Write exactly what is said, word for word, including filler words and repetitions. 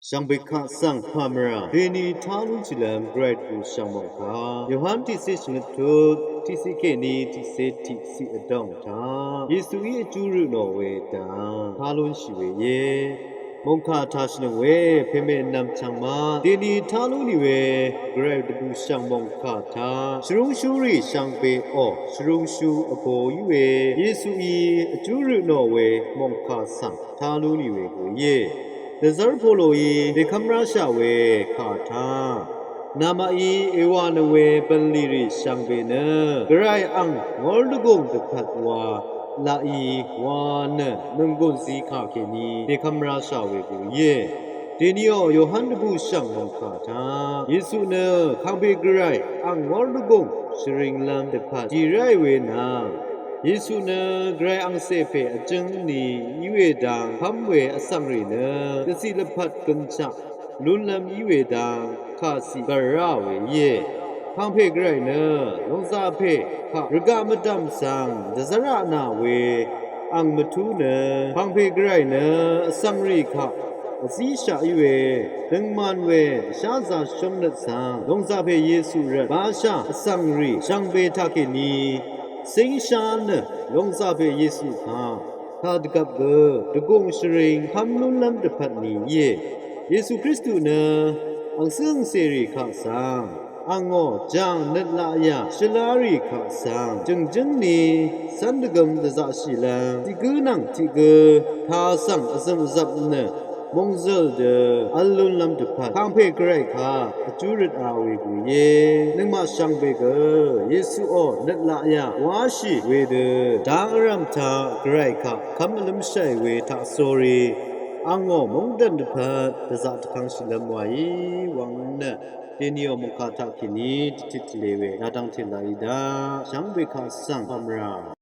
Shvngbe kaq svng pàmvrà deni tá lúnshìlv́m Gvray dvbù shv̀ng mòngkà Yohan tiqcé shvngøt tut tiqcé kèní tiqcé tiqcé vdòng taq Yesuí vjú rø tnò we dang tá lúnshì we íe. Mòngkà taq shvnøng we pèmè nvm chvngmaq deni tá lú nì we Gvray dvbù shv̀ng mòngkà taq shvrúngshúrì shvngbeò shvrúngshú vbō í we Yesuí vjú rø tnò we mòngkà svng tá lú nì we gø íe. Dvzv́r Poloí dèkv́m ráshà we kà taq namaqí èwà nøng we bv̀nlì rì shvngbe nø Gvray ang ngór dvgùng dvpvt wa laqí wa nø nònggùn zí kà kèní dèkv́m ráshà we gø íe. Dèníò Yohan dvbù shv̀ng mòngkà taq Yesu nø kàngpè Gvray ang ngór dvgùng shvringlv́m dvpvt dì ráì we nvng Yesu nø Gvray angcè pè vjǿng ni í we dang kv́m we vsvng rì nø dvciq lvpat gønshaq lúnlv́m í we dang kà ciq gv̀r ráà we íe. Kàngpè Gvray nø lòngzaq pè kaq rvgaq mvdv̀m svng dvzv́raq nà we ang mvtú nø kàngpè Gvray nø vsvng rì kaq vzíshaq í we døngman we dvsházā shóngnøt svng lòngzaq pè Yesu rvt bashà vsvng rì shvngbe taqkèní cíngshá nø lòngzaq pè Yesu kaq kà dvgvp gø dvgùng shvring kv́m lúnlv́m dvpvt ni íe. Yesu Kristu nø angcǿ angcèrì kaq svng angò jàng nøt laqyà shvlá rì kaq svng jø̀ngjǿng ni cv́n dvgøm dvzaqshìlv́m tiq gǿ nvng tiq gǿ kà svng vzø̀m vzvp nø mòngzø̀l dø v́l lúnlv́m dvpvt kàngpè Gvray kaq vjú røt a we gø íe. Nøngmaq shvngbe gø Yesuò nøt laqyà wáshì wedø dang vrv̀m taq Gvray kaq kv́m vlǿmshàì we taqsórí angò móngdàn dvpvt dvzaq dvkvngshìlv́m wàí wvng nø dèníò mòngkà taqkèní dvtit tvlē we yadv́ngte laqí daq shvngbe kaq svng pàmvrà